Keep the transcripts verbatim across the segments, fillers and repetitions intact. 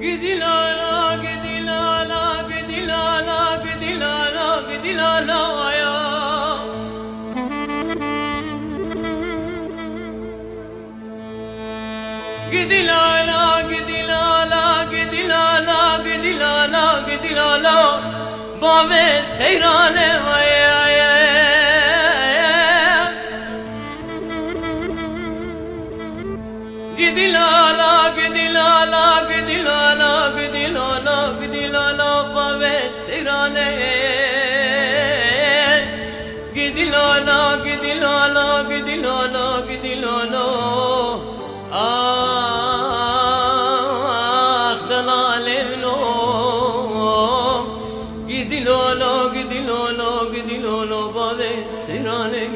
Gidi lala, gidi lala, gidi lala, gidi lala, gidi lala ya. Gidi lala, gidi lala, gidi lala, gidi lala, gidi lala. Bavê seyranê, ay, ay, ay. Gidi lala, gidi lala, gidi lala, gidi lala, gidi lala, bavê seyranê. Gidi lala, gidi lala, gidi lala, gidi lala. Ah, delalê min o. Gidi lala, gidi lala, gidi lala, bavê seyranê.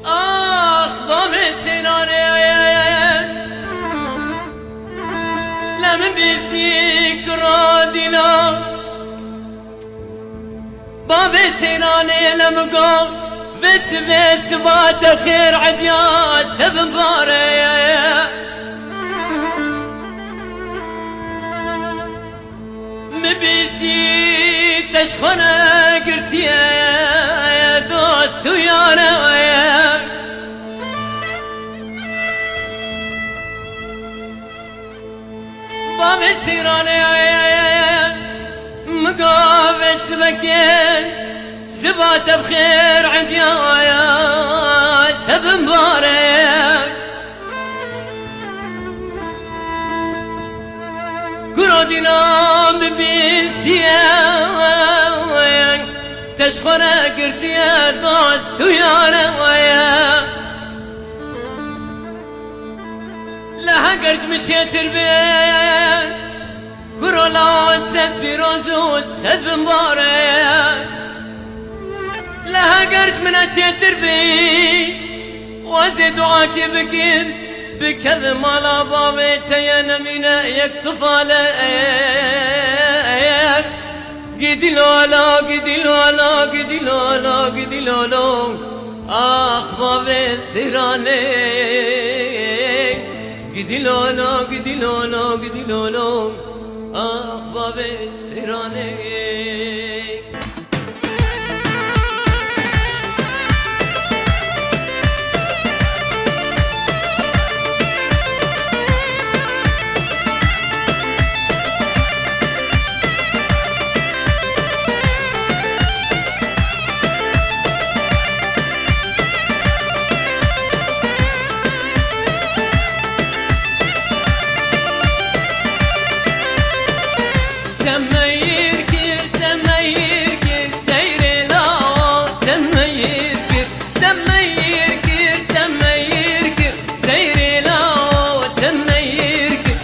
Ax, bavê sênanê, le min bîsî kira dîna. Bavê sênanê le min got, vê sibê siba te xêr ediya te bibare. Mi bîsî te ji xwe negirtiye, dost û yare. Bavê sêranê, mi gavê sibekê, siba te bi xêr endiya, te bimbare. Kuro dîna min bîstiye, te ji xwe negirtiye, dost û yare. Le heger ji min çêtir be, kuro lawet sed pîroz û sed bimbare. Le heger ji min e çêtir bî, wezê duakê bikin, bikeve mala bavê te ye nemîne yek tifale. Gidi lala, gidi lala, gidi lala, gidi lala. Ax bavê seyranê. Gidi lala, gidi lala, gidi lala. Ax bavê seyranê. Te meyir kir, te meyir kir, seyrê lawa, te meyir kir, te meyir kir, te meyir kir, seyrê lawa, te meyir kir.